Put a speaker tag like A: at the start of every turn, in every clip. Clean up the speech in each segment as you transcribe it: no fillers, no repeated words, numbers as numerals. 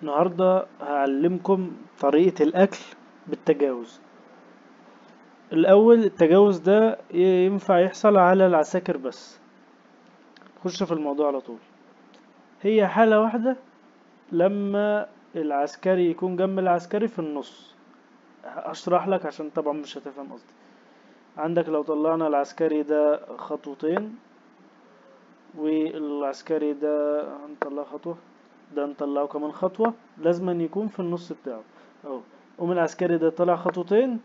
A: النهاردة هعلمكم طريقة الأكل بالتجاوز. الأول التجاوز ده ينفع يحصل على العساكر بس. خش في الموضوع على طول. هي حالة واحدة، لما العسكري يكون جنب العسكري في النص. هشرح لك عشان طبعا مش هتفهم قصدي. عندك لو طلعنا العسكري ده خطوتين، والعسكري ده هنطلعه خطوة، ده نطلعه كمان خطوة، لازم أن يكون في النص بتاعه اهو. قوم العسكري ده طلع خطوتين،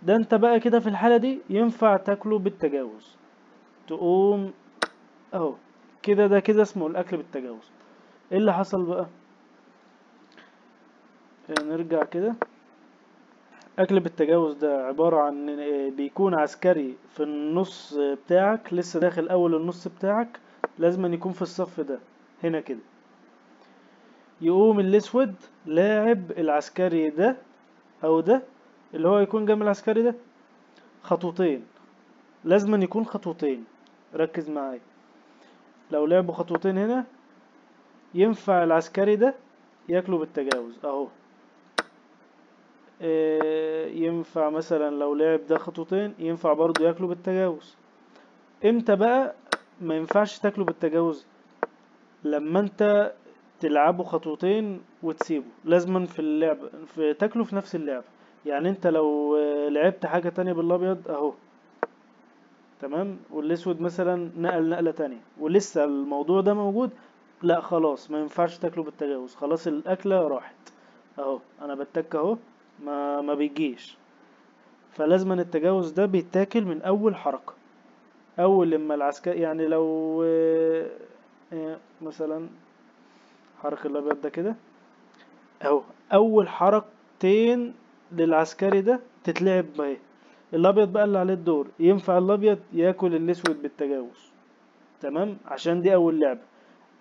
A: ده انت بقى كده في الحالة دي ينفع تاكله بالتجاوز. تقوم اهو كده، ده كده اسمه الاكل بالتجاوز. ايه اللي حصل بقى؟ نرجع كده. اكل بالتجاوز ده عبارة عن بيكون عسكري في النص بتاعك، لسه داخل اول النص بتاعك، لازم أن يكون في الصف ده هنا كده. يقوم الاسود لاعب العسكري ده او ده اللي هو يكون جنب العسكري ده خطوتين، لازم أن يكون خطوتين. ركز معايا، لو لعبوا خطوتين هنا ينفع العسكري ده ياكله بالتجاوز اهو. ينفع مثلا لو لعب ده خطوتين ينفع برضو ياكله بالتجاوز. امتى بقى ما ينفعش تاكله بالتجاوز؟ لما انت تلعبه خطوتين وتسيبه، لازما في اللعب في تاكله في نفس اللعبة. يعني انت لو لعبت حاجة تانية بالابيض اهو، تمام، والاسود مثلا نقل نقلة تانية ولسه الموضوع ده موجود، لا خلاص ما ينفعش تاكله بالتجاوز، خلاص الاكلة راحت اهو، انا بتك اهو، ما بيجيش. فلازما التجاوز ده بيتاكل من اول حركة، اول لما العسكري، يعني لو مثلا حرك الابيض ده كده اهو، اول حركتين للعسكري ده تتلعب بيه. الابيض بقى اللي عليه الدور، ينفع الابيض ياكل الاسود بالتجاوز، تمام، عشان دي اول لعبة.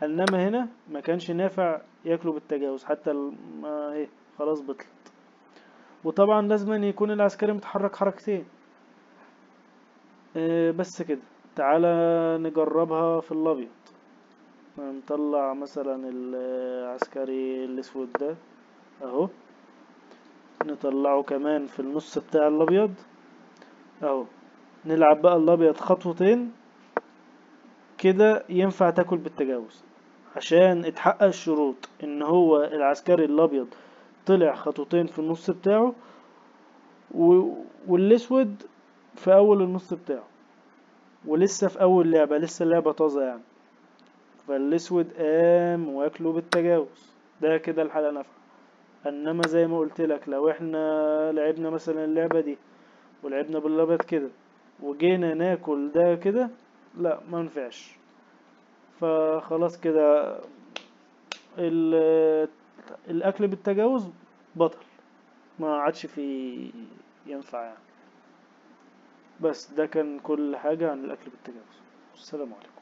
A: انما هنا ما كانش نافع ياكله بالتجاوز، حتى ما هي خلاص بطلت. وطبعا لازم يكون العسكري متحرك حركتين. بس كده. تعالى نجربها في الابيض. نطلع مثلا العسكري الاسود ده اهو، نطلعه كمان في النص بتاع الابيض اهو، نلعب بقى الابيض خطوتين كده، ينفع تاكل بالتجاوز عشان اتحقق الشروط ان هو العسكري الابيض طلع خطوتين في النص بتاعه والاسود في اول النص بتاعه، ولسه في اول لعبة، لسه اللعبة طازة يعني، فالاسود قام واكله بالتجاوز. ده كده الحالة نافعة. انما زي ما قلت لك، لو احنا لعبنا مثلا اللعبة دي ولعبنا بالابيض كده وجينا ناكل ده كده، لا ما نفعش. فخلاص كده الاكل بالتجاوز بطل، ما عادش في ينفع يعني. بس ده كان كل حاجة عن الاكل بالتجاوز. والسلام عليكم.